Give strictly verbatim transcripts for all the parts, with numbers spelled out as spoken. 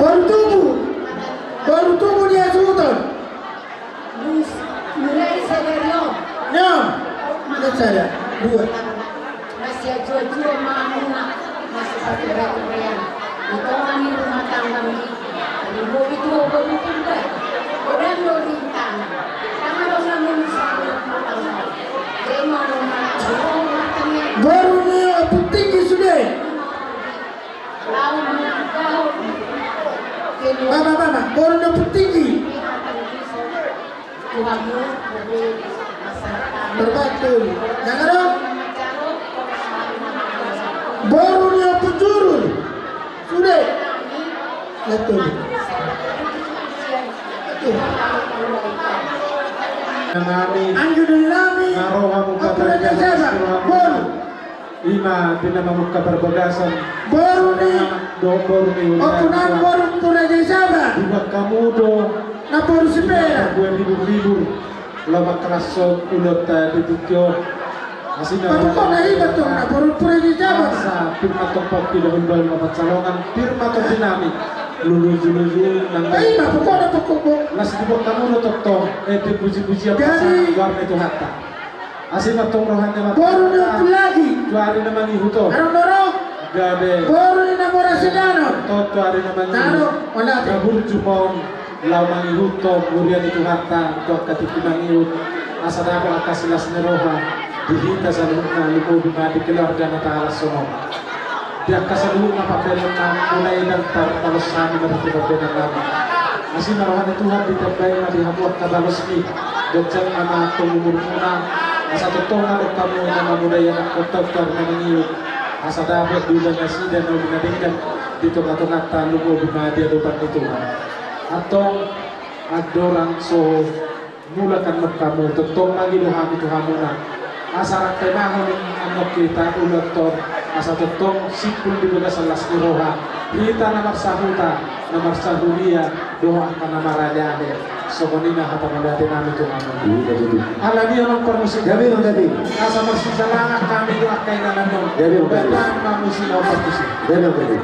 Boru tubu. Boru tubu ni hasuhuton. Mus-, mulai sadari on. Nyam. Mulai sada. Dua. Masih ajo-ajo mamuna. Masih pakai batu-batuan. Di tonga ni rumah tangga ni. Di mobil tua baru pun baik. Godang lo rintangan. Tangan lo namun sama rumah tangga. Jadi mau rumah, rumah tangga. Boru ni Ompu Tinggi sude. Mama, mama, boru ni Ompu Tinggi. Berbatu. Jangan dong. Boru ni Ompu Jurul. Sude. Betul. Betul. Nami. Anju dulu nami. Naroha muka. Ompu Raja Saba. Boru. Ima di na mamungka parbagasan. Boru ni. Dohot boru ni. Ompu nang boru Ompu Raja Saba. Di bagasan hamu do. Na boru Sipera. Buat libur-libur. Laho mangkalashon ulaonta di tingki on. Asi na. Pokokna ima tong na boru Ompu Raja Saba. Asa pir ma tong pampi dahulu-dahulu ma pansalongan. Pir ma tong di nami. Luluju-luju nang. Ima pokokna pokok. Las di bagasan hamu do tongtong. Eh, di puji-puji apa. Jadi. Luar ni Tuhanta. Asi ma tong rohana ma. Boru ni Ompu Lagi. Tu ari na mangihut on. Adong do ro. Gabe. Boru ni na mora sedanon. Tong tu ari na mangihut. Tano, ola. Gabe burju ma on laho mangihut on huria ni Tuhanta tu angka tingki mangihut. Asa dapot angka silas ni roha di hita saluhutna, lumobi ma di keluarga na tahalashon on. Di angka saluhutna pambahenanna, muna i ndang tarbalos hami marhite pambahenannami. Asi ma roha ni Tuhan ditambai ma di hamu angka balosmi. Ganjang ma antong umurmuna. Asa tongtong adong hamu na mamodai anakkonta tu ari na mangihut. Asa dapot diuda nasida na uli na denggan di tonga-tonganta, lumobi ma di adopan ni Tuhan. Antong andorang so mulak annon hamu, tongtong mangido hami tu hamuna. Asa rangkai ma hamu annon hita ulaonta on, asa tongtong simpul di bagasan las ni roha. Hita na marsahuta, na marsahuria, dohot angka na maraleale. Songon i ma hata mauliate nami tu hamuna. Iya, betul. Alani i ma parmusik. Gabe ma, gabe. Asa marsijalangan hami tu angka inganan on. Gabe ma, gabe. Bahen ma musik na parmusik. Gabe ma, gabe.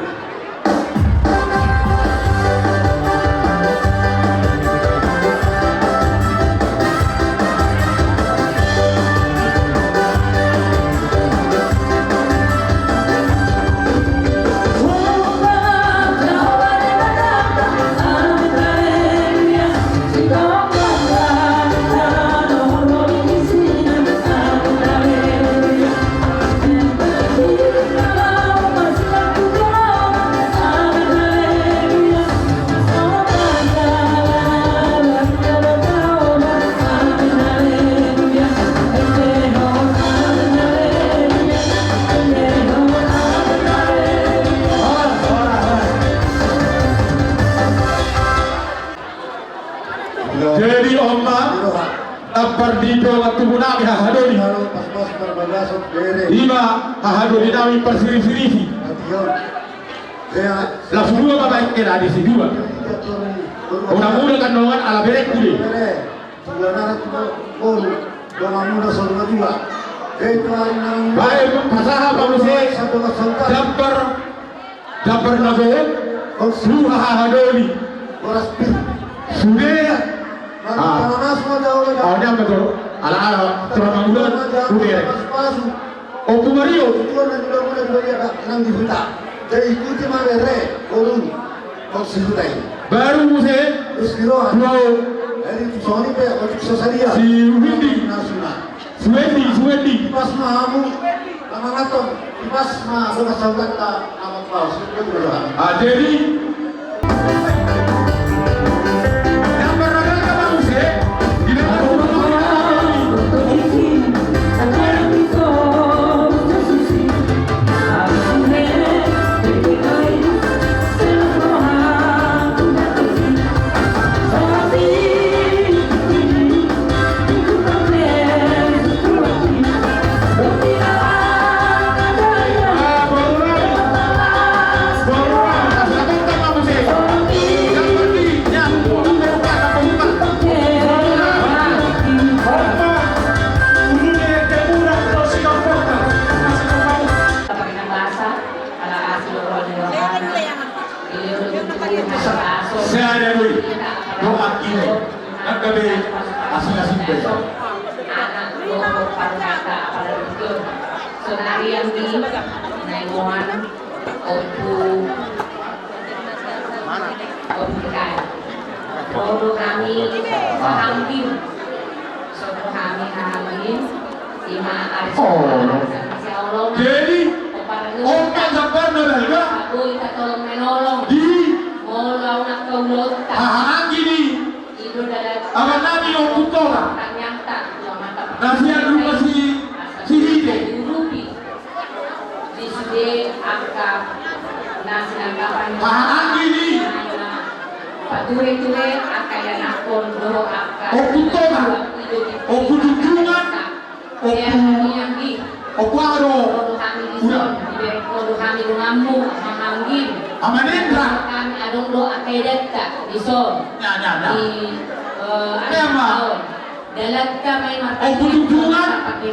Jadi on ma, dampar di dongan tubu nami hahadoli. Ima hahadoli nami parsirisi-risi. Langsung dua ma baen kena di si dua. Unang muda kan dongan ala berek kude. Baen pasaha pa muse. Dampar. Dampar na gohot. Suha hahadoli. Sude. Ah. Oh, ini apa tuh? Ala ala. Terang bulan. Sude. Ompu Mario. Nang di huta. Jadi ikuti ma bere. Kolun. Kau si huta ini. Baru muse. Terus di roha. Dua. Jadi tu soni pe. Kau tu sasadia. Si Windy. Nasuna. Suwendi, Suwendi. Pas ma hamu, manangaton, pas ma, boga saudara, amat mau, sudah berdoa. Ah, jadi, yang beragama manusia, di dalam rumah ini. Sa-, sada do i. Dohot anggi nai. Nang gabe asing-asing be. Anak dohot parmata apala dukun. Sonari anggi nai moan. Ompu. Ompu kai. Olo hami haha anggim. Sopo hami haha anggim. Ima ari. Oh. Jadi, ompa jambar na balga. Boi tatolong menolong. Di. Molo au nangka ulonta. Haha anggi ni. Ido dalan. Abang nami Ompu Toga. Tanyangta. Na sian Ruma Si, Sihite. Di sude angka na sinangkapan. Haha anggi ni. Pature-ture angka ianakhon dohot angka. Ompu Toga. Ompu Junjungan. Ompu. Ompu Aro. Ura. Ama Nendra. Kami adong do angka iadatta di son. Ya, ya, ya. Di, eh, Ompu Junjungan di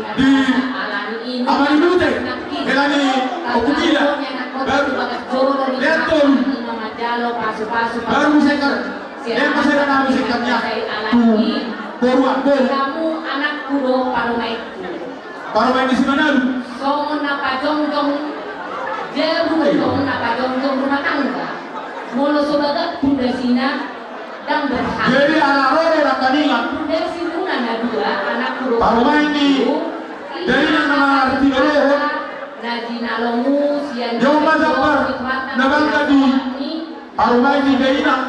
Ama Nibute, hela ni Ompu Gila, baru Leon tolu, baru muse kan, Leon muse kan, muse kan ya, tu boru, boru. Kamu anakku do parumaenku. Parumaen ni si Manalu. Songon na pajongjong jabu, songon na pajongjong rumah tangga. Molo so bagak pundasina, Jadi ala ro do nangkaningan. Parumaen ni dainang na mararti do dohot. Dia ma jambar na balga di parumaen ni dainang.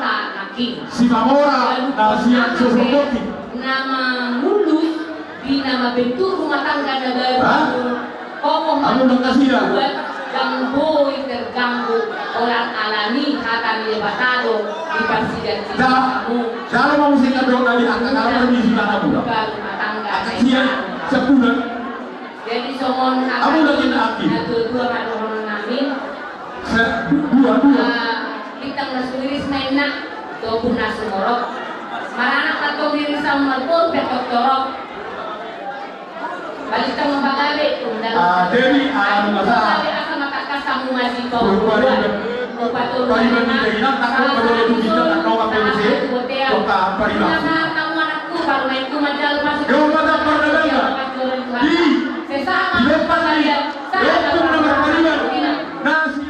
Si Mamora na sian Sosokopi. Na mangulus. Di na mambentuk rumah tangga na baru. Hah? Kokoh. Amu nang kasida. Dang boi terganggu oleh alani hata ni Debata do di parsidan. Jalo ma muse kan do na di angka, kalau permisi kan amu da. Rumah tangga. Angka sian sebulan. Jadi songon hata. Amu lagi na aki. Na tua-tua ma dohonon nami. Dua, dua. Bintang na sumiris na inna, topung na sumorop. Maranak na tong iri saung malbor pe tong torop. Balik tong mambagabe. Ah, jadi anu masa. Asa matangkas samu maji kau. Pariban ni dainang, tangkap pada waktu kita tak tahu apa yang sih. Kota Pariban. Masa tamu anakku, baru main tu majalah masuk. Kau mata pada dalam. Di. Sesama. Di depan ni. Depan nama Pariban. Nasi.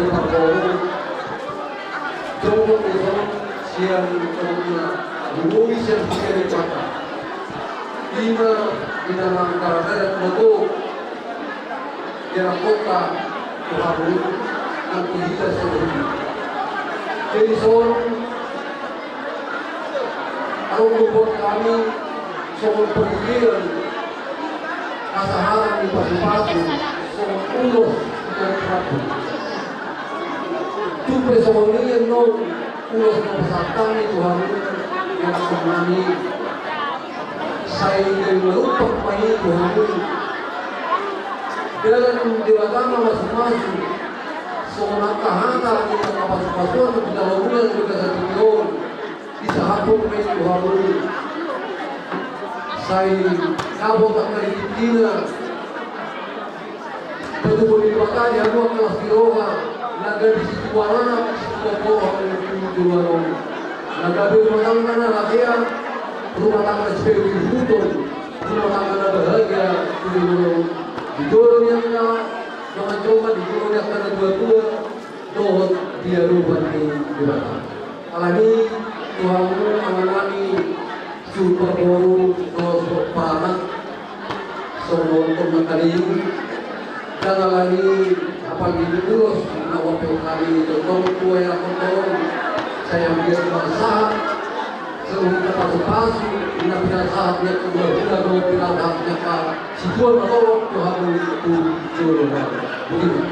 Parboru, jongjong do i sian, jongjong na lumobi sian huria ni Batak. Ima di na manggaragarana do di dalam kota tu hamu, nang tu hita saluhutna. Jadi songon adong do buat hami songon panghirim pasahaton ni pasupasu songon ulos tu hami. Tung pe songon i annon ulos na pasahat hami tu hamu, angka anakhonnami. Sai gabe marumpak ma i tu hamu. Dalan ni Debata ma masumasu, songon angka hata ni angka pasupasuan na pinarombulan di bagasan tingki on, disahaphon ma i tu hamu. Sai dapot angka di tingkina. Patuduhon ni Debata di hamu angka las ni roha, na gabe situan anak, situan boru hamu tu joloan on. Na gabe rumah tangga na hea, rumah tangga na sipaihut-ihuton, rumah tangga na bahagia tu joloan on. Di jolo ni angka na manjomba, di jolo ni angka na tua-tua, dohot di adopan ni Debata. Alani i tu hamu angka anakhonnami, suhut parboru dohot paranak, songon on ma tadi, ndang alani apala di ulos na huampehon hami tongtong tu angka anakhon on, sai anggiat ma sahat saluhutna pasupasu na pinasahat ni angka hulahula dohot pinasahat ni angka situan na torop tu hamu tu joloan on. Boti ma.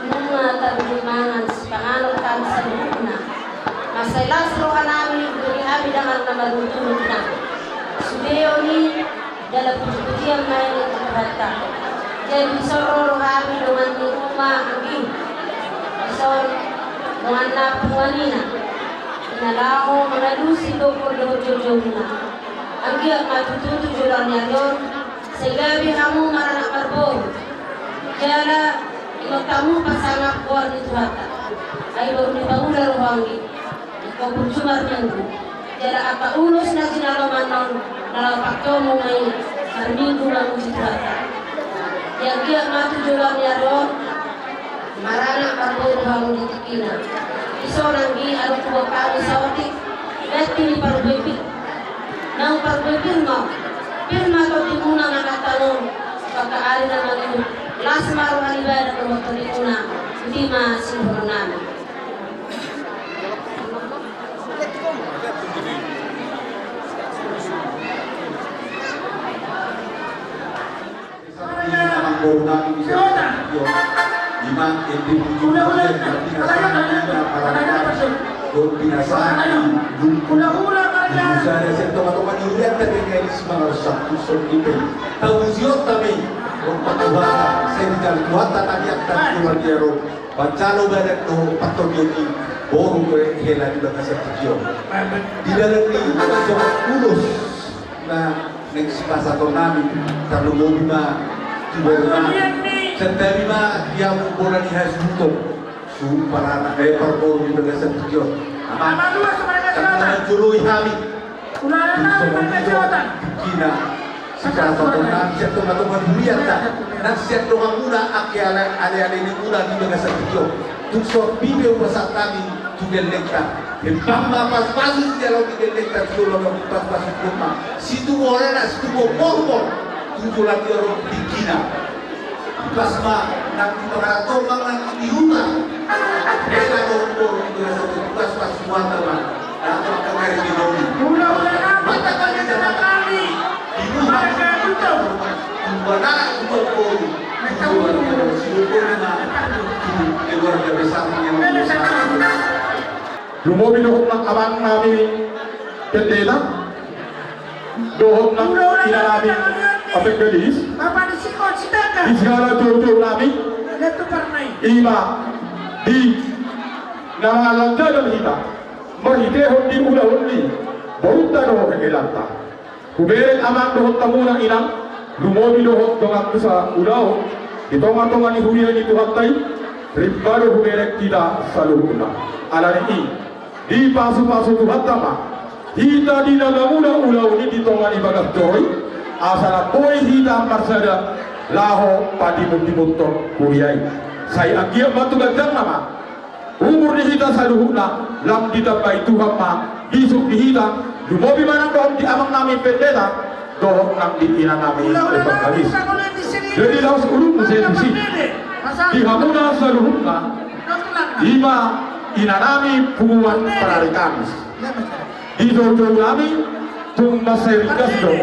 Nunga tarlumobi mangan sipanganon hami saluhutna. Mansai las rohanami, boi hami dongan na marungut-ungut, Inang. Sude on i jala puji-pujian ma i tu Tuhanta. Jadi dison ro hami dongan ni uma, anggi. Dison dongan na punguan, Inang. Na laho mangalusi gokhon dohot joujouna. Anggiat ma tutu tu joloan ni ari on, sai gabe hamu maranak marboru. Jala ingot hamu pasangap goar ni Tuhanta. Ai boru ni pangula do ho, anggi. Ingkon burju marminggu. Jala angka ulos na jinaloman on, na laho pangkeonmu ma i marminggu mamuji Tuhanta. Anggiat ma tu joloan ni ari on, maranak marboru hamu di tingkina. Dison, anggi, adong huboan hami saotik, ganti ni parbue pir. Naung parbue pir ma on. Pir ma tondimuna manganhon on, tu angka ari na mangihut. Las ma roha ni badan dohot tondimuna. Boti ma siborunami. Ima ende puji-pujian, na pinasahat ni na parangkat dohot pinasahat ni lungkun. Di sada sian tonga-tonga ni hurianta, di na i simangarusak tu son i pe. Tapujion hami, dohot patuduhon, sai dijalo Tuhanta tangiangta tu mardiaro, manjalo badan dohot partondion ni boru dohot hela di bagasan tingki on. Di dalan ni songon ulos na naeng sipasahatonnami, tarlumobi ma tu borunami. Santabi ma di hamu bona ni hasuhuton, suhut paranak, eh, parboru di bagasan tingki on. Amang, ndang manjoloi hami. Tung songon i do tingkina sipasahatonnami sian tonga-tonga ni hurianta, nang sian donganmuna, angka ale-, ale-alenimuna di bagasan tingki on. Tung songon i pe hupasahat hami tu gellengta. Hempang ma pasupasu sijalo di gellengta, tu joloan on, pasupasu tu jolma. Situbu on anak, situbu on boru, tu joloan ni ari on tingkina. Pas ma nang di pangaranto, nang di huta. Hela dohot boru, di bagasan tingki on, pasupasu Tuhanta ma. Dapotan angka gari ni boru. Mata kami, mata kami. Di rumah. Tumbuhan anak, tumbuhan boru. Tumbuhan boru. Keluarga besar yang besar. Lumobi dohot nang amangnami pendeta, dohot nang inanami Ape Gadis, di segala joujounami, ima di na mangallang jala hita, marhitehon di ulaon ni borunta dohot hehelanta. Hubereng amang dohot hamuna inang, lumobi dohot dongan tu saulaon, di tonga-tonga ni huria ni Tuhanta i, rimba do hubereng hita saluhutna. Alani i, dipasupasu Tuhanta ma hita di na mangula ulaon i di tonga ni bagas joro i, asa na boi hita marsada laho patimbun-timbunon huria i. Sai anggiat ma tu ganjarna ma Umur ni hita saluhutna lam ditambai Tuhan ma bisuk di hita, lumobi ma nang dohot di amang nami pendeta dohot nang di ina nami evangelis. Jadi laos ulungku sai tusi di hamuna saluhutna, ima ina nami punguan Parari Kamis. Di joujou nami tung mansai ringgas do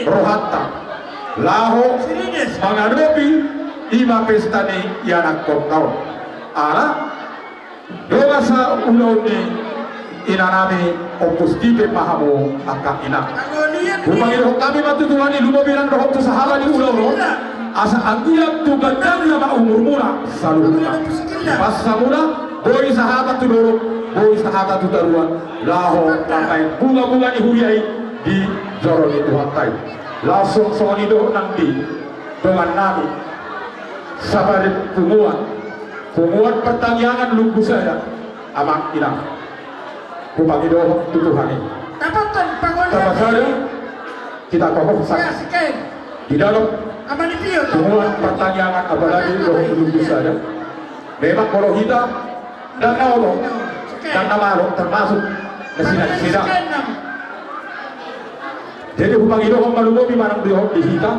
rohanta laho mangadopi ima pesta ni ianakhonta on. Ala dongan saulaon ni ina nami, ompu Stipe ma hamu angka ina. Hupangidohon hami ma tu Tuhan i, lumobi nang dohot tu sahali ni ulaon on, asa anggiat tu gandangna ma umurmuna saluhutna. Passa muna boi sahata tu dolok, boi sahata tu toruan, laho mambahen bunga-bunga ni huria i di joro ni Tuhanta i. Laos songon i dohot nang di dongan nami, saparit punguan, punguan Partangiangan Lumbu Sada, amang inang. Hupangidohon tu Tuhan i. Tapasada hita hohom di dalam punguan Partangiangan, apalagi dohot Lumbu Sada. Memang molo hita ndang na olo, ndang na malo, termasuk na sinangiseda. Jadi hupangidohon ma lumobi ma nang dohot di hita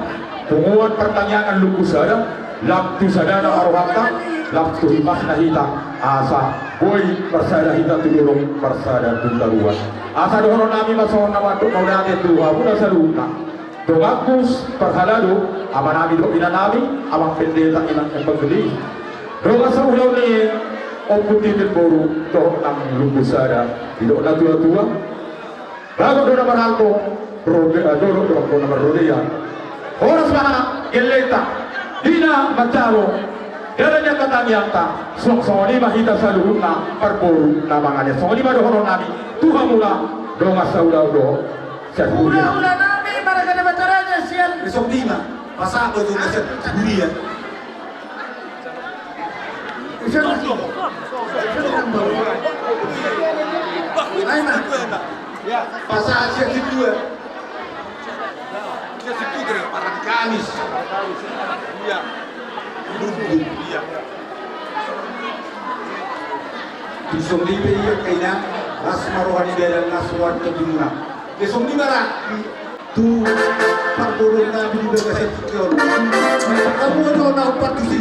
punguan Partangiangan Lumbu Sada, lam tu sadana ma rohanta, lam tu hipasna hita, asa boi marsada hita tu dolok, marsada tu toruan. Asa dohonon nami ma songon na mandok mauliate tu hamuna saluhutna. Donganku parhalado, ama nami dohot ina nami, amang pendeta, inang evangelis, dongan saulaon ni ompu Titin boru dohot nang Lumbu Sada, didok na tua-tua. Bagot do na marhalto, rode, eh, dolok do na marrodean. Horas ma gellengta di na manjalo dara ni angka tangiangta. Suang songon i ma hita saluhutna parboru na mangalean. Songon i ma dohonon nami tu hamuna dongan saulaon dohot sian huria. Hula-hula nami marga Nabataranya sian. Besok lima. Pasahat do tu na sian huria. Pasahat sian situa. Sian situa, Parari Kamis. Iya. Iya. Di son i pe ia kaina, las ma roha ni dalan, las roha ni tondi muna. Di son i ma ra. Tu parboru nami di bagasan tingki on. Hamu do na umpat tusi.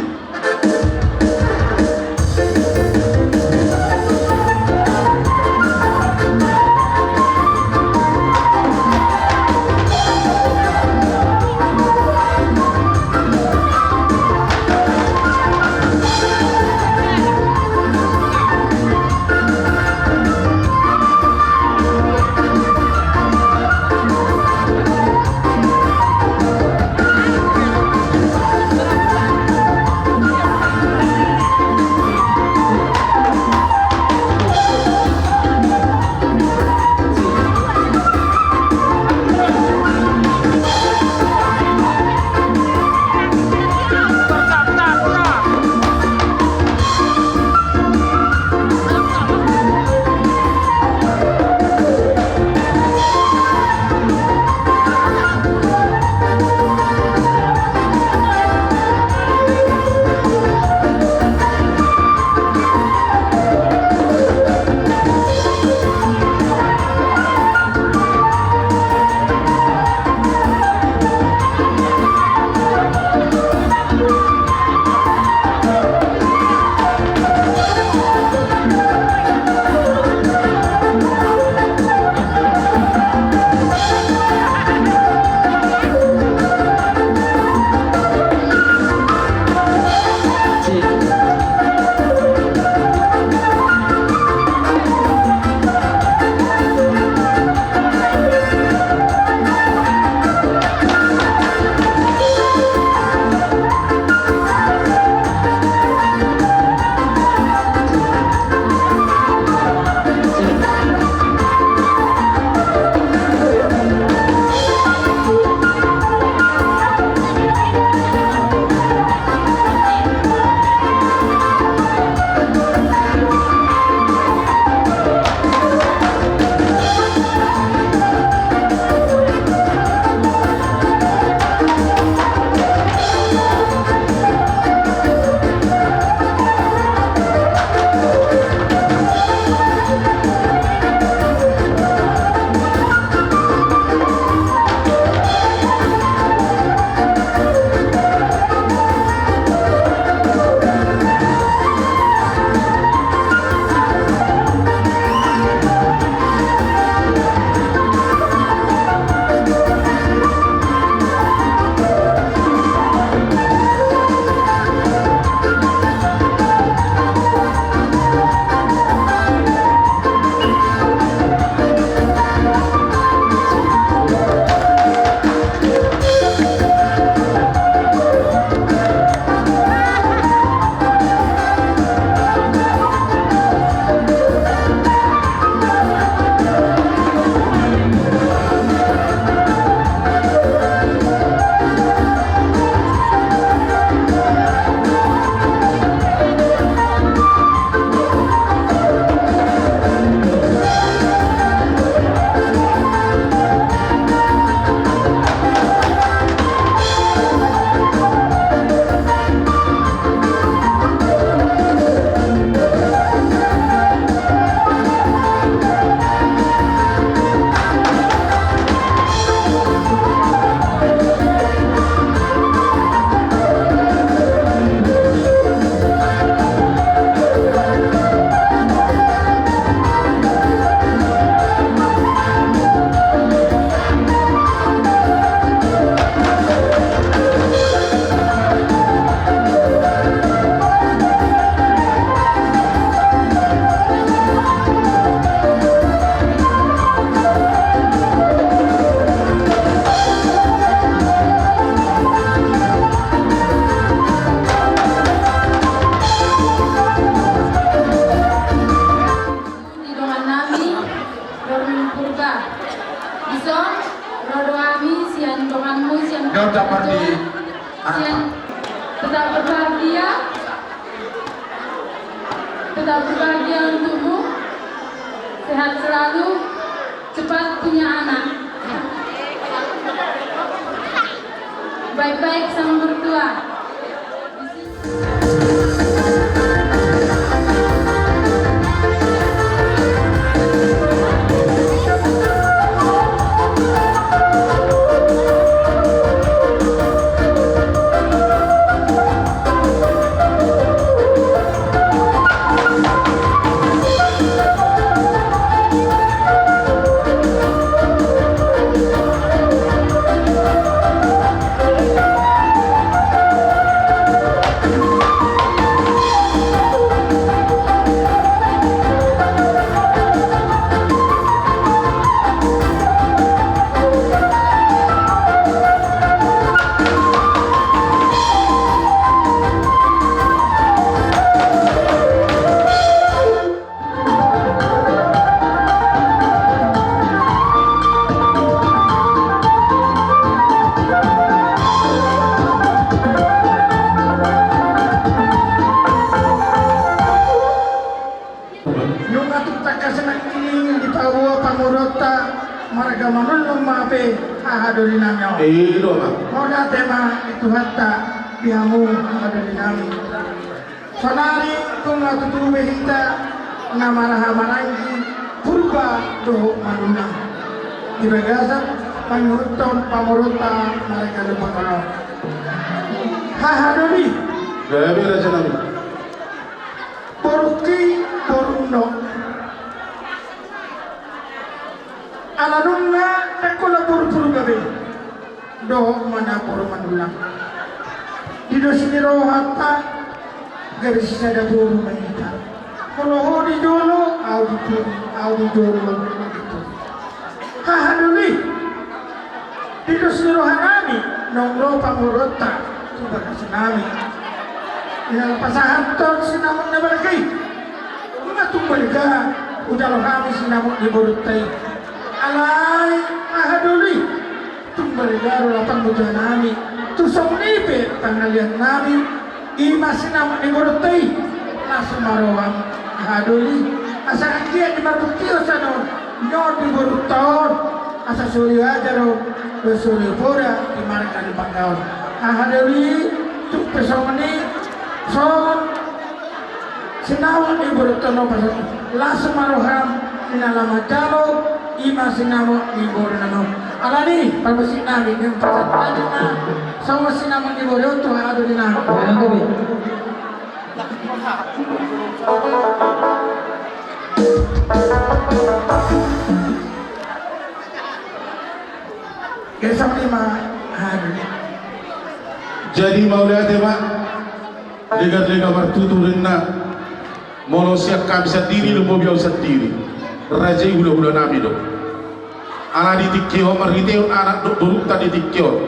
Bahagia untukmu, sehat selalu, cepat punya anak. Baik-baik sama mertua. Nunga tung tangkas nangkin i dipaboa pamoruonta marga Manurung ma hape hahadolinami on. I do ma. Mauliate ma di Tuhanta di hamu hahadolinami. Saonari nunga tutu be hita na marhahamaranggi Purba dohot Manullang di bagasan pangihuthon pamoruonta marga Lumbanganom. Hahadoli. Gabe rajanami. Borungki, borungku. Ala nunga ndang holan boru Purba be dohot ma na boru Manullang. Di dos ni rohanta gabe sisada boru ma hita. Molo ho di jolo, ahu di pudi, ahu di jolo, ahu di pudi. Hahadoli. Di dos ni rohanami naung ro pamoruonta tu bagasanami. Di na pasahathon sinamot na balga i. Nunga tung balga hujalo hami sinamot ni borunta i. Alai hahadoli. Tung balga do lapan mujanami. Tung songon i pe pangaliannami. I ma sinamot ni borunta i. Las ma roham hahadoli. Asa anggiat di marbukti on sanon ni borunta on. Asa sori aja do, sori poda di marga Lumbanganom. Hahadoli, tung pe songon i, songon sinamot ni borunta on pasahat. Las ma roham, di na laho manjalo, i ma sinamot ni borunami on. Alani, parmusiknami, naeng pasahat hami ma songon sinamot ni borunta on tu hahadolinami. Jadi mauliate ma. Legan-legan martutur inna. Molo sian hami sandiri, lumobi ahu sandiri, raja i hula-hulanami do. Ala di tingki on marhitehon anak dohot borunta di tingki on,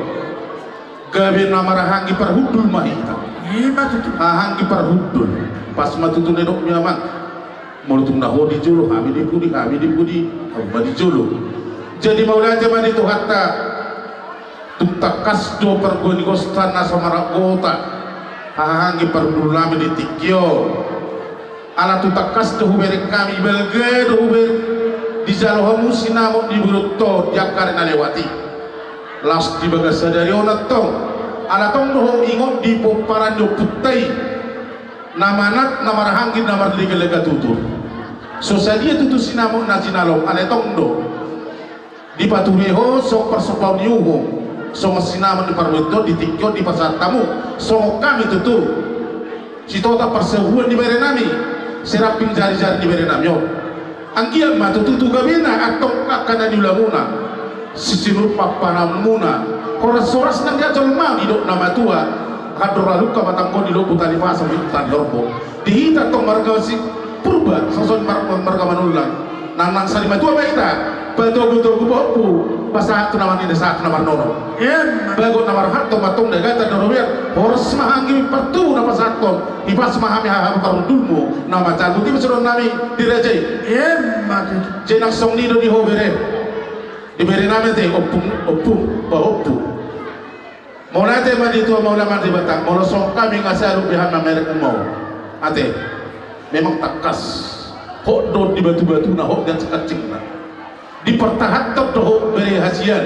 gabe na marhahaanggi parhundul ma hita. Ima tutu. Hahaanggi parhundul. Pas ma tutu na nidokmi amang. Molo tung na ho di jolo, hami di pudi, hami di pudi, hamu ma di jolo. Jadi mauliate ma di Tuhanta. Tung tangkas do pargonigosta na so margota hahahaanggi parhundulnami di tingki on. Ala tung tangkas do hubereng hami, balga do hubereng, dijalo hamu sinamot ni borunta on di angka ari na lewat i. Laos di bagasan sadari on antong, ala tong do ho ingot di pomparan ni ompunta i, na manat, na marhahaanggi, na marlega-lega tutur. So sadia tutu sinamot na jinalom, alai tong do dipatuhe ho songon parsombaon ni uhum, songon sinamot ni parbuaton di tingki on dipasahat hamu, songon hami tutu. Sitotap parsabuan ni berenami, seramping jari-jari ni berenami on. Anggiat ma tutu tu gabena antong angka na niulamuna, sisinur pampanaunmuna, horas-horas nang dia jolma didok na matua, handor aluk habatang on didok buta ni pasa, buta ni horbo. Di hita antong marga si Purba, songon mar-, marga Manullang. Nang, nang sari matua ma hita, patogu-togu pahompu, pasahat tu na marnini, sahat tu na marnono. Emma. Bagot na marhalto, mantong dagatan na robean, horas ma hahaanggi partubu na pasahathon, hipas ma hami haha parhundulmu, na manjalo. Boti ma sude nami di raja i. Emma tutu. Jadi nang songon i do di ho bere. Di berenami ate, ompung, ompung, pahompu. Mauliate ma di tua, mauliate ma di Debata, molo songon hami nga salu be hami mamereng umau. Ate, memang tangkas. Hot do di batu-batuna, hot di hancing-hancingna. Dipertahanhon do ho bere hasian.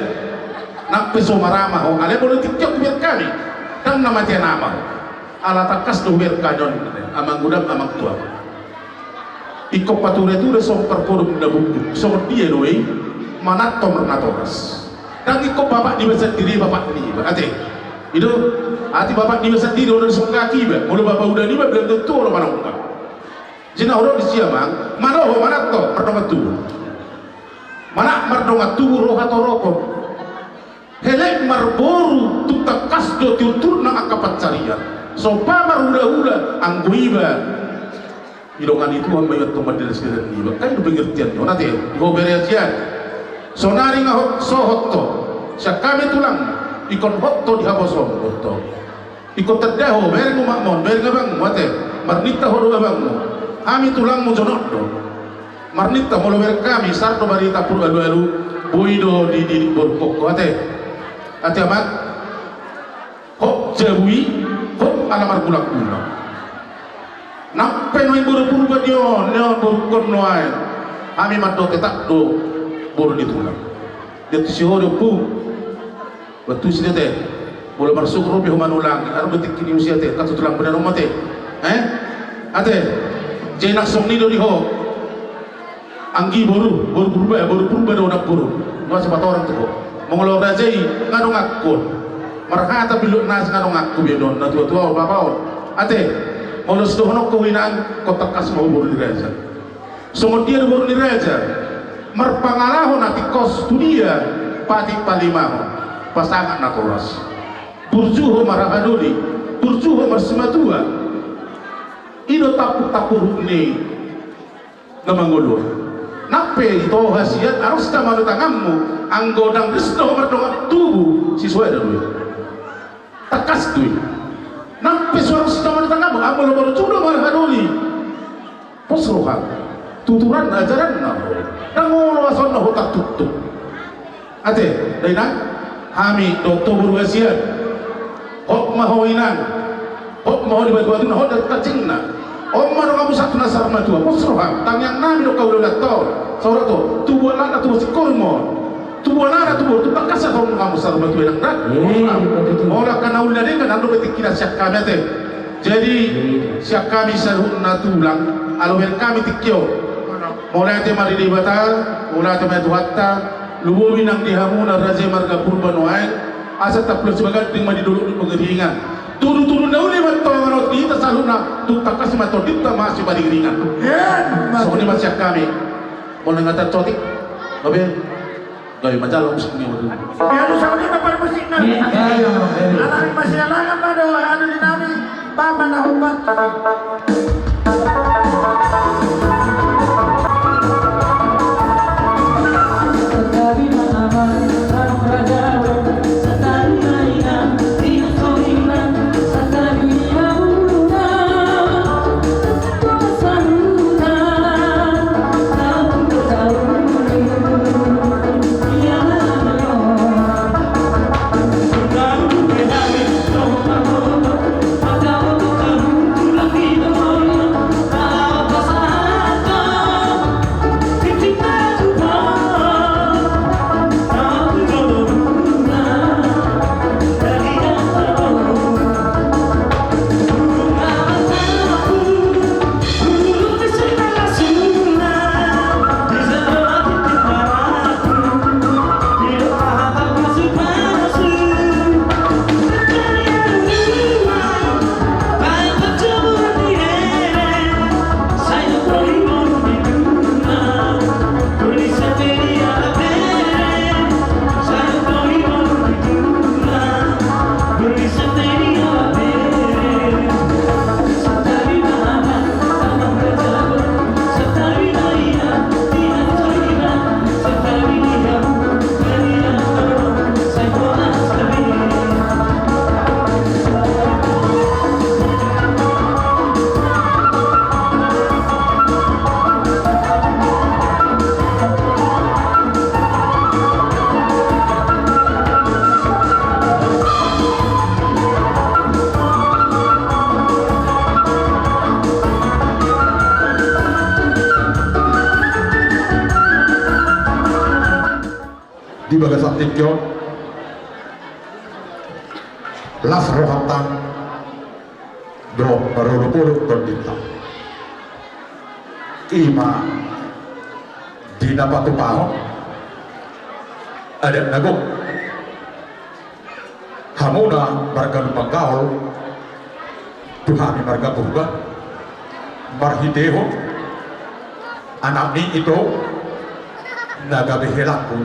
Nang pe so marama ho, alai molo tingki on hubereng hami, ndang na mate nama ho. Ala tangkas do hubereng hami on, amang gudang, amang tuang. Ingkon pature-ture songon parpodom na bukbuk, songon dia do i, manat ho marnatoras. Ndang ingkon bapak niba sandiri, bapak niba, ate. I do, ate bapak niba sandiri, olo disonggaki iba, molo bapak uda niba, belum tentu olo manonggak. Jadi na hudok disi amang, manat ho, manat ho mardongan tubu. Manat mardongan tubu ro hatoropon. Elek marboru tung tangkas do tiur-tiur nang angka pansarian. Somba marhula-hula anggo iba. Idongani Tuhan ma iba tong mandele sidalan niba. Kan i do pengertian ni on ate, di ho bere hasian. Sonari nga hot, so hot ho. Sian hami tulang, ingkon hot ho di haposoon, hot ho. Ingkon tanda ho, bereng umakmon, bereng abangmu, ate. Marninta ho do abangmu. Hami tulangmu jonok do. Marninta molo bereng hami, sar do barita pur alu-alu, boi do di, di, di boru ho, ate. Ate amang. Hot jabu i, hot ala margulang-gulang. Nang pe nuaeng boru Purba di on, di on boru on nuaeng. Hami mandok tetap do boru ni tulang. Dia tu si ho do pu. Bantusi do ate. Molo marsuhur robi ho manulang, adong do tingki ni usia ate, kan so tulang benar on ma ate. Eh? Ate. Jadi nang songon i do di ho. Anggi boru, boru Purba, boru Purba do nang boru. Nunga sipatorang tu ho. Molo raja i, nga donganku. Marhata bilok nasi nga donganku, biar do na tua-tua on, bapa on. Ate. Molo sidohononku inang, ingkon tangkas ma ho boru ni raja. Songon dia do boru ni raja, marpangalaho na tingkos tu dia, patik palimahon, pasangat natoras. Burju ho marhaha doli, burju ho marsimatua. I do tampuk-tampuk ni na mangolu. Nang pe ito hasian, harus ta manu tanganmu, anggo ndang ris do ho mardongan tubu, sisuai do i. Tangkas do i. Nang pe so harus ta manu tanganmu, anggo lo baru sudah marhaha doli. Pos roha, tuturan ajaran na ho. Ndang olo asal na ho tartuktuk. Ate, dainang, hami dohot ho boru hasian. Hot ma ho inang. Hot ma ho di batu-batuna, hot di hancing-hancingna. On ma donganmu sahat tu na saur matua. Pos roham, tangiang nami do haulaulanta on. Saur matua, tubuan anak na tubuan singkoru ma on. Tubuan anak tubuan, tung tangkas do donganmu saur matua inang da. Molo angka na uli na denggan, ndang dope tingkina sian hami ate. Jadi sian hami saluhutna tulang, ala hubereng hami tingki on. Mauliate ma di Debata, mauliate ma di Tuhanta, lumobi nang di hamuna raja i marga Purba nuaeng, asa tapulak sibaganding ma di dolok ni panggaringan. Tudu-tudu na uli ma tongon on di hita saluhutna, tung tangkas ma tondinta ma siparingiringan. Songon i ma sian hami. Molo ingatan cotik, gabe. Gabe ma jalo musik ni on. Aduh, sama dia bapak musikna. Alai masih alangan ma do anu di nami, bapa na humbat. Di bagasan tingki on, las rohanta dohot marolopolop tondinta. I ma di na patupahon adat na gok. Hamuna marga Lumbangaol tu hami marga Purba, marhitehon anakmi ito na gabe helangku,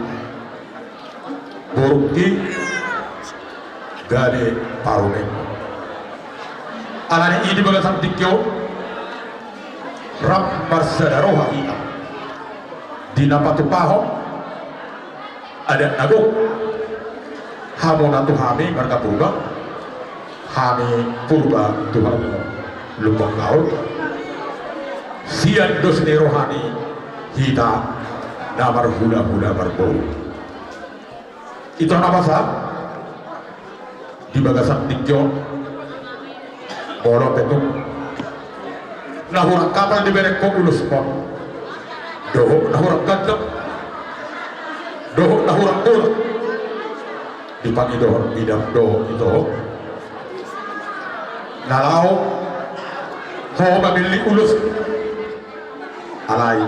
borungki gabe parumaenku. Alani i di bagasan tingki on rap marsada roha hita di na patupahon adat na gok. Hamuna tu hami marga Purba, hami Purba tu hamu Lumbangaol. Sian dos ni roha ni hita na marhulahula marboru. Ito na basa di bagasan tingki on, molo pe tung na hurang kapal diberengko uloskon dohot na hurang gandang dohot na hurang borat, dipangidohon bidang dohot ito na laho ho mamillit ulos. Alai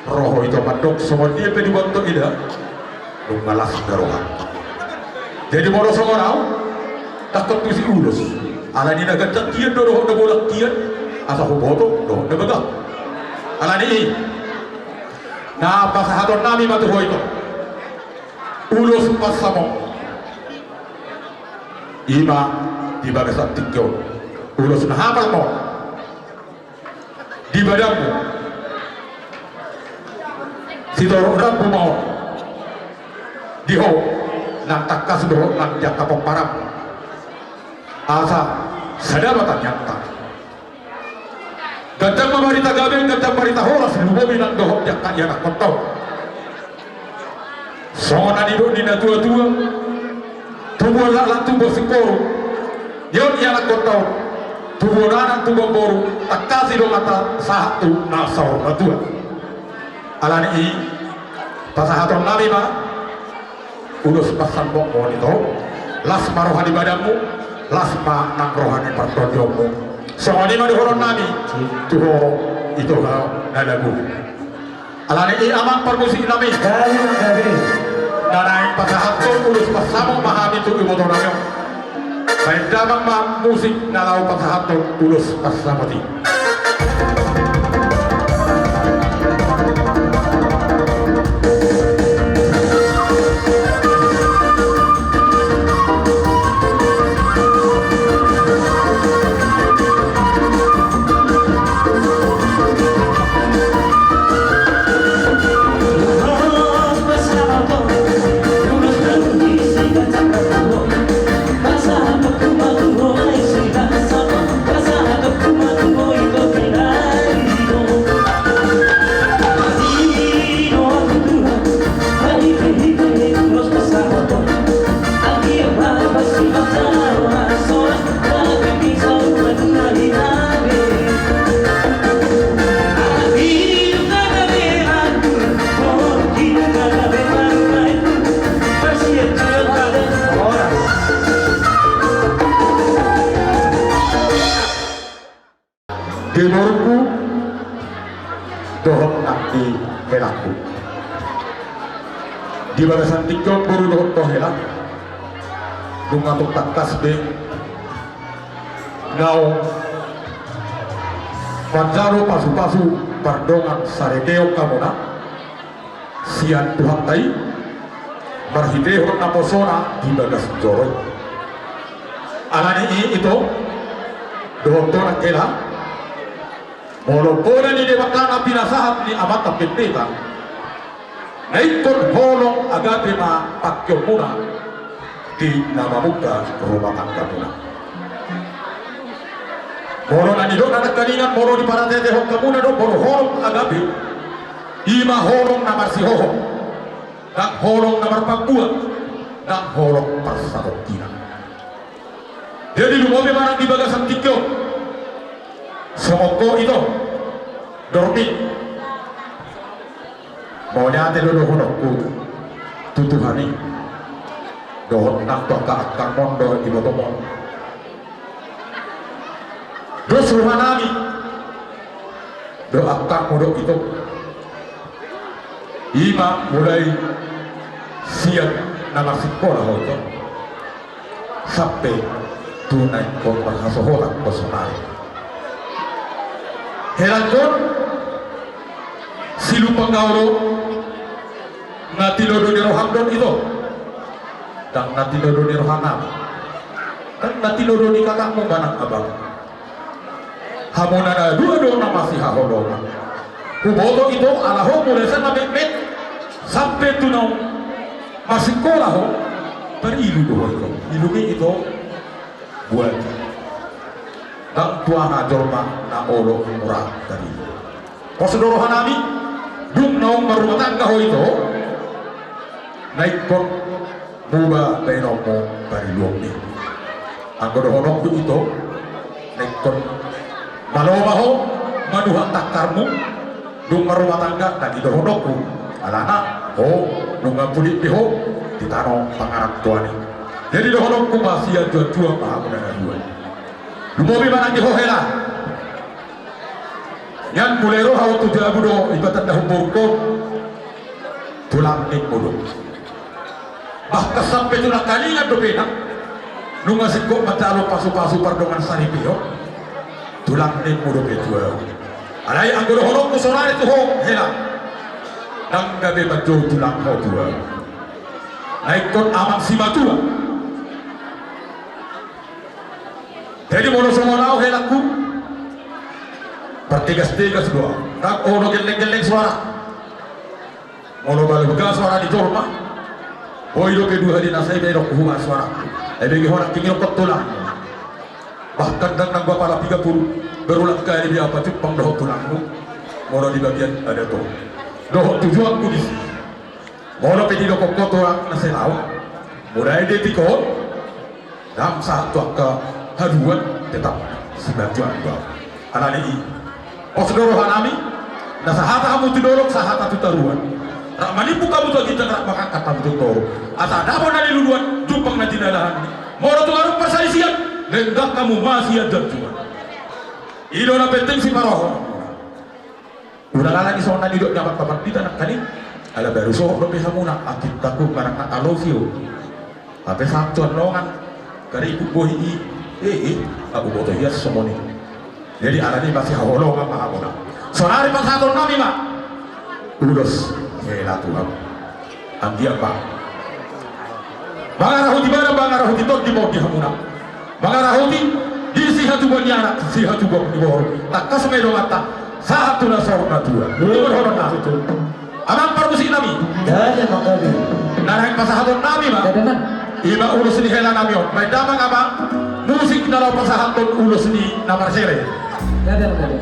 ro ho ito mandok songon dia pe diboto ida, nunga las do roha. Jadi molo songon au, tangkap tusi ulos. Alani na gandang kian do dohot na borat kian, asa huboto dohot na bagak. Alani i na pasahaton nami ma tu ho ito ulos pansamot. I ma di bagasan tingki on ulos na hapal ma on di badanmu. Sitorop rambu ma on di ho nang tangkas dohot nang di angka pomparanmu, asa sada ma tangiangta. Gandang ma barita gabe, gandang barita horas, lumobi nang dohot di angka ianakhonta on. Songon na nidok ni natuatua, tubuan laklak tubuan singkoru. Ia on ianakhonta on, tubuan anak tubuan boru, tangkasi do hata sahat tu na saur matua. Alani i pasahaton nami ma ulos pansamot on ito. Las ma roha di badanmu, las ma nang roha ni partondionmu. Songon i ma dohonon nami tu ho ito na lagu. Alani i amang parmusik nami, na naeng pasahathon ulos pansamot ma hami tu iboto nami on. Baen damang ma musik na laho pasahathon ulos pansamot i. Di borungku dohot nang di helangku. Di bagasan tingki on boru dohot hela, nunga tung tangkas be naung manjalo pasupasu pardongan sareteon hamuna sian Tuhanta i marhitehon naposona di bagas joro i. Alani i ito dohot ho nang hela, molo poda ni Debata na pinasahat ni amanta pendeta na ingkon holong agape ma pangkeonmuna di na mamungka rumah tanggamuna. Molo na nidok na nangkaningan, molo diparateatehon hamuna do molo holong agape, i ma holong na marsihohot, nang holong na marpangkuan, nang holong parsatongkinan. Jadi lumobi ma nang di bagasan tingki on. Songon ho ito, Dormi. Mauliate do dohononku. Tu Tuhan i, dohot nang tu angka angkangmon dohot ibotomon. Dos rohanami dohot angkangmu dohot ito. I ma mulai sian na marsikola ho ito sampe tu na ingkon marhasohotan ho sonari. Helangkon, silumpang gaol do na tinodo ni roham dohot ito, ndang na tinodo ni rohanami, ndang na tinodo ni kakakmu manang abang. Hamuna na dua do na masihaholongan. Huboto ito ala ho mulai sian na metmet sampe tu naung marsikola ho, parilu do ho ito. Ilungi ito buat i. Ndang tu aha jolma na olo mura tadi. Pos do rohanami, dung naung marrumah tangga ho ito, na ingkon muba baenonmu pariluonmi. Anggo dohononku ito, na ingkon malo ma ho manuhak tangkarmu, dung marrumah tangga, ndang i dohononku. Alana ho nunga pulit be ho di tano pangarantoan i. Jadi dohononku ma sian juang-juang ma hamuna na dua. Lumobi ma nang di ho hela. Nian mulai ro ho tu jabu do, ibatanda humboruk ho, tulang nimmu do. Bahkan sampe tu nangkaningan dope na nunga singkop manjalo pasu-pasu pardongan saripeon, tulang nimmu dope tu ahu. Alai anggo dohononku sonari tu ho hela, ndang gabe manjou tulang ho tu ahu. Na ingkon amang simatua. Jadi molo songon ahu helangku, partegas-tegas do ahu. Ndang olo gelleng-gelleng soara. Molo balga soara ni jolma, boi dope dua hali na sai baenonku huba soara. Ai bege ho nangkin idokkon tulang. Bahkan ndang nanggo apala piga pulu, berulang kali be ahu pajumpang dohot tulangmu. Molo di bagian adat on dohot tujuanku disi, molo pe didokkon ho tulang na sai laho, mulai detik on, ndang sahat tu angka haduan, tetap simatua do ahu. Alani i, pos do rohanami, na sahata hamu tu dolok, sahata tu toruan. Rap manimbung hamu tu ginjang, rap mangangkat hamu tu toru. Asa dapot na niluluan, jumpang na jinalahan. Molo tung adong parsalisian, denggan hamu ma sian janjuan. I do na penting siparohahon. Ulalalani songon na nidok ni amanta pandita nangkaning, ala baru sohot dope hamuna, angkingtaku manang na alosi ho. Hape sahat tu anongan, kariput bohi i, e, e, ahu boto hian songon i. Jadi alani masihaholongan ma hamuna. Sonari pasahatonnami ma ulos hela tu hamu. Anggiat ma mangarahoti badan, mangarahoti tondi ma on di hamuna. Mangarahoti di sihatubuan ni anak, sihatubuan ni boru. Tangkas ma i donganta sahat tu na saur matua. Amang parmusiknami. Dada mangkabi. Na naeng pasahatonnami ma. Dada man. I ma ulos ni helanami on. Baen damang amang musik na laho pasahathon ulos ni na marsere. Dada mangkabi.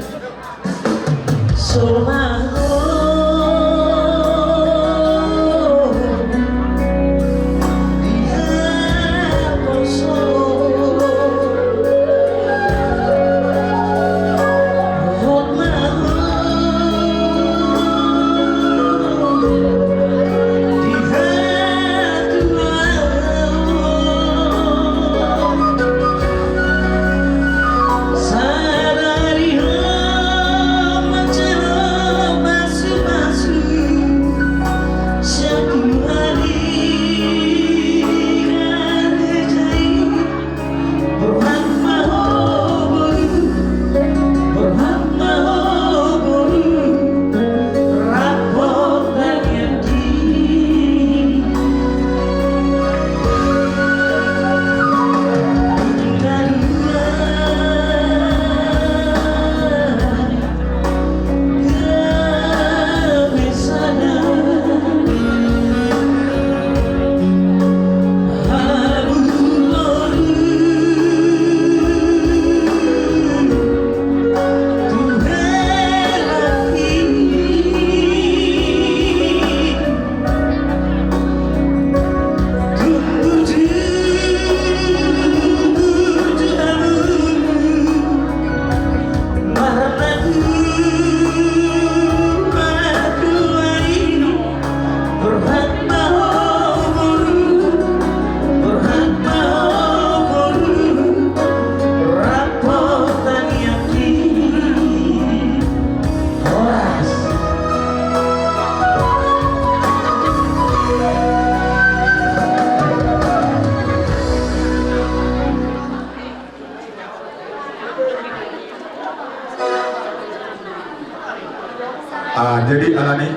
Ah, jadi alani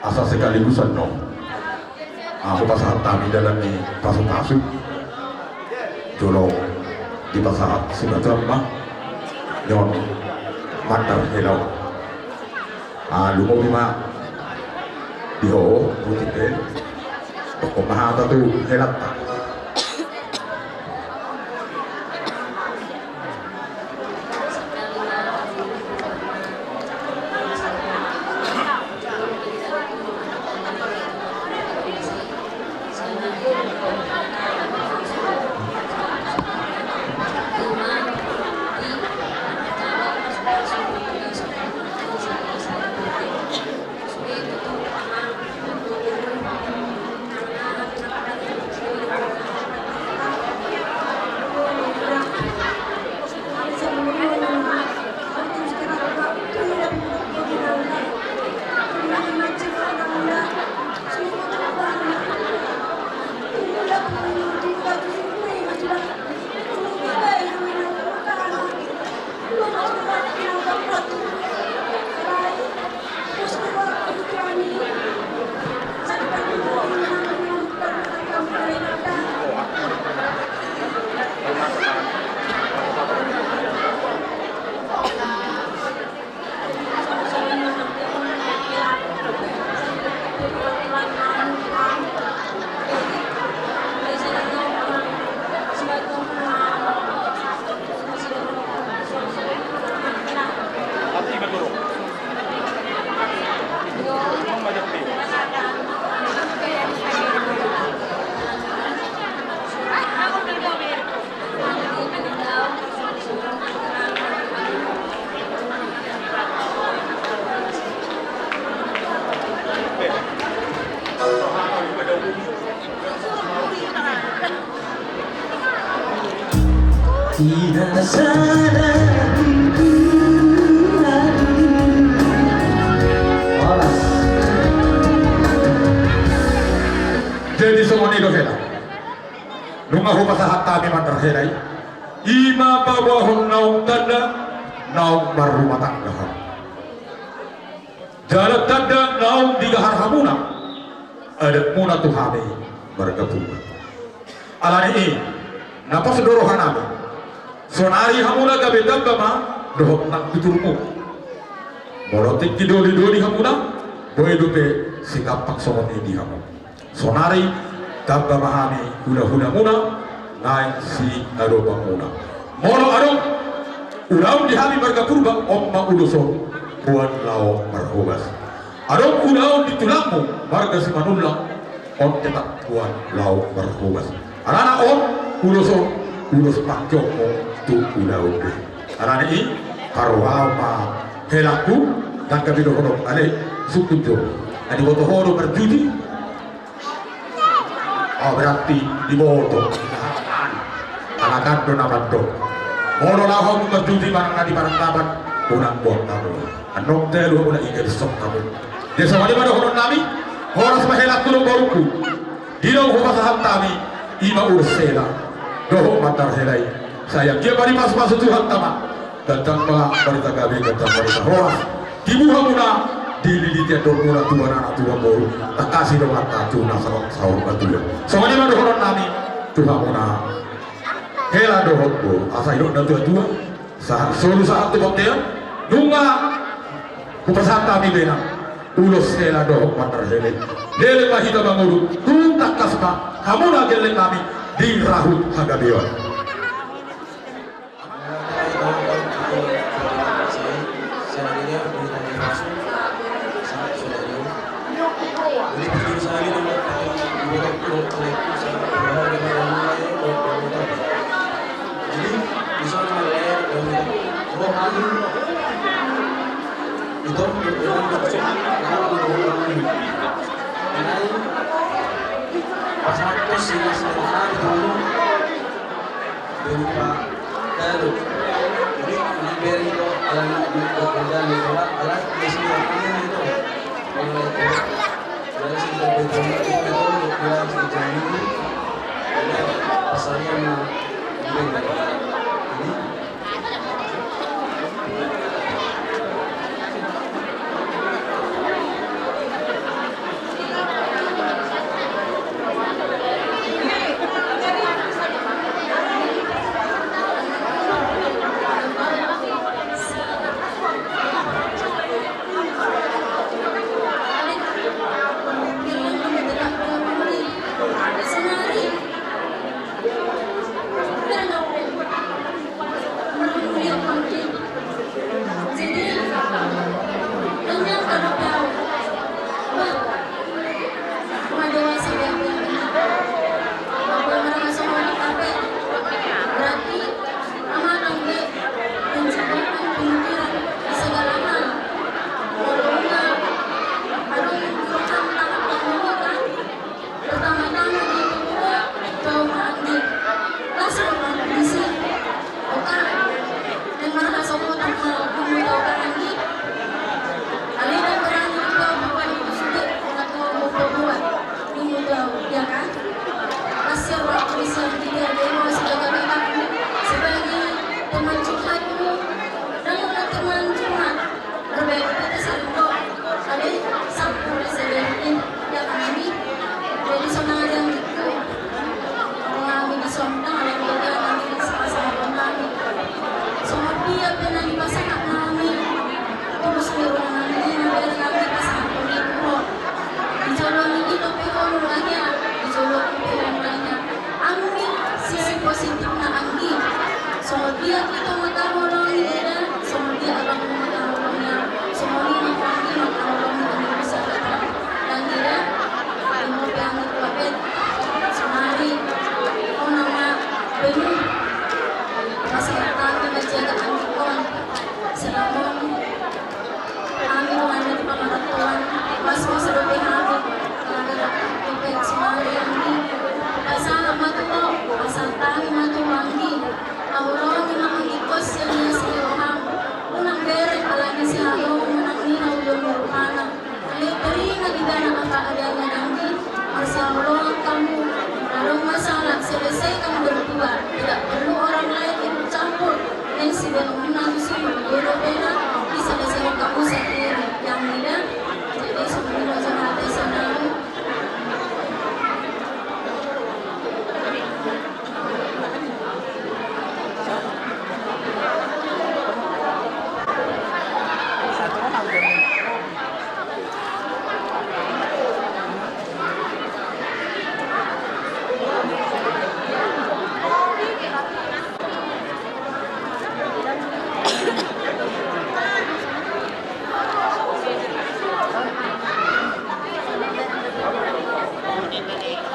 asa sekaligus annon, ah, hupasahat hami dalan ni pasupasu jolo dipasahat sibatuan ma nion mandar hela on. Ah, lumobi ma di ho, Puti pe. Pokok ma hata tu helanta. Tidak sadar ku. Horas. Jadi songon i do hela. Nunga hupasahat hami mandar hela i, i ma paboahon naung tanda naung marrumah tangga hamu. Jala tanda naung digahar hamuna adatmuna tu hami marga Purba. Alani i na pos do rohanami, sonari hamuna gabe tamba ma dohot nang tuturmu. Molo tingki dolidoli hamuna, boi dope sigampang songon i di hamu. Sonari tamba ma hami hulahulamuna, naeng siadopanmuna. Molo adong ulaon di hami marga Purba, on ma ulos on, boan laho marhobas. Adong ulaon di tulangmu marga Simanullang, on tetap boan laho marhobas. Alana on ulos on, ulos pangkeonmu tu ulaon be. Alani i, haroha ma helangku, ndang gabe dohonon ale, sungkun jo. Adi boto ho do marjudi, oh, berarti diboto. Alana do na mandok. Molo laho hamu marjudi manang na di parantapan, unang boan hamu. Annon talu hamu na i gabe song hamu. Jadi songon i ma dohononnami, horas ma helangku dohot borungku. Di naung hupasahat hami, i ma ulos hela dohot mandar hela i. Sai anggiat ma dipasupasu Tuhanta ma. Gantang ma barita gabe, gantang barita horas. Tibu hamuna, dililiti andormuna, tuan anak tuan boru. Tangkasi donganta tu na saur matua. Songon i ma dohononnami tu hamuna, hela dohot boru, asa didok na tuatua, sahat solu sahat tu bontean. Nunga hupasahat hami be nang ulos hela dohot mandar hela i. Leleng ma hita mangolu, tung tangkas ma hamuna gelleng nami di rahut hagabeon.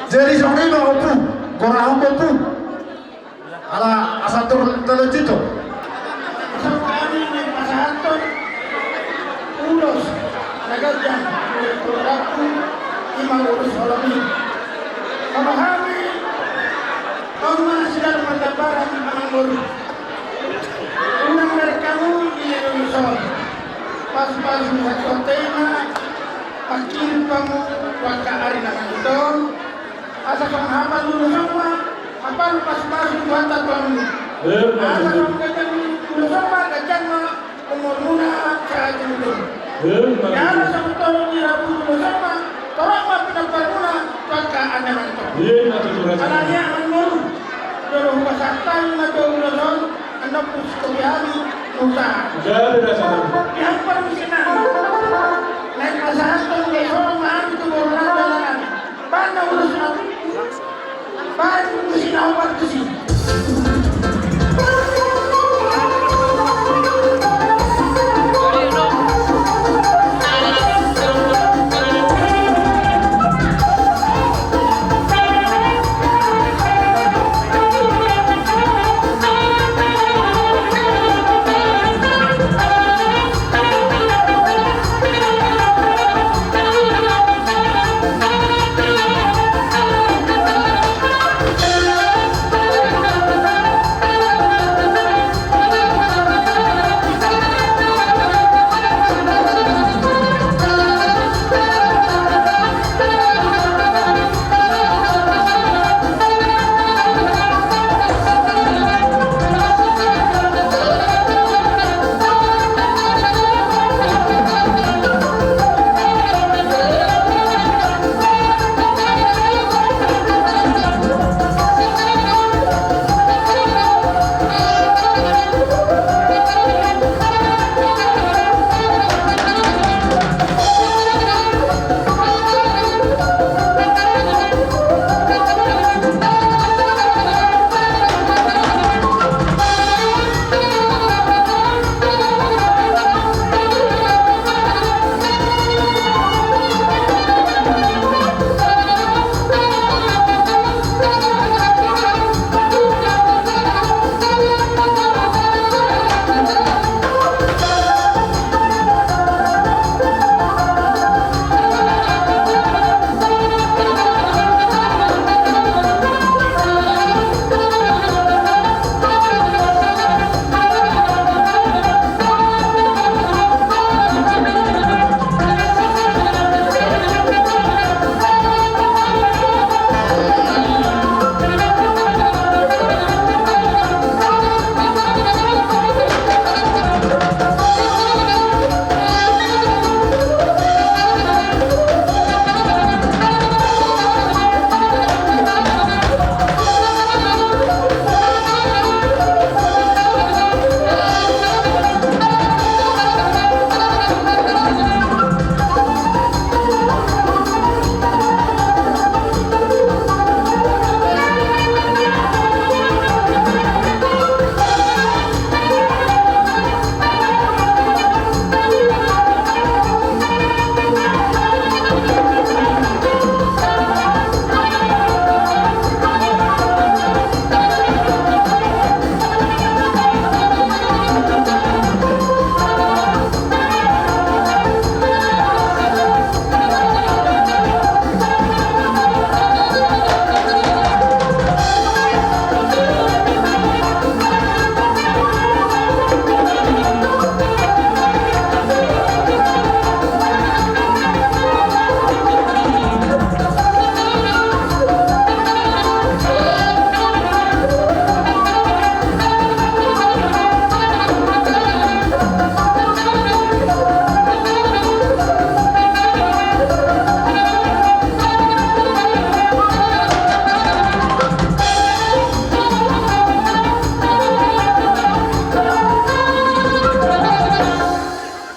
Jadi songon i ma, Ompu, gorahon ma, Ompu. Ala asa tor tele cito. Asa hami ma pasahathon ulos na ganjang tu keluargaku, ima ulos holong i. Molo hami, tong ma sidar mardabaran, amangboru. Unang merek hamu di ulos on. Pasupasu ni Tuhanta i ma mangkirim hamu tu angka ari na mangihut on. Asa songon hapal ni ulos on ma hapal pasupasu ni Tuhanta tu hamu. Asa songon ganjang ni ulos on ma ganjang ma umurmuna sahat tu tutu. Jala songon tolong ni rabu ni ulos on ma torop ma pinomparmuna tu angka ari na mangihut on. Alani i amangboru, jolo hupasahat hami ma jo ulos on, andorang husitopi hami, musa. Di hamu parmusik nami.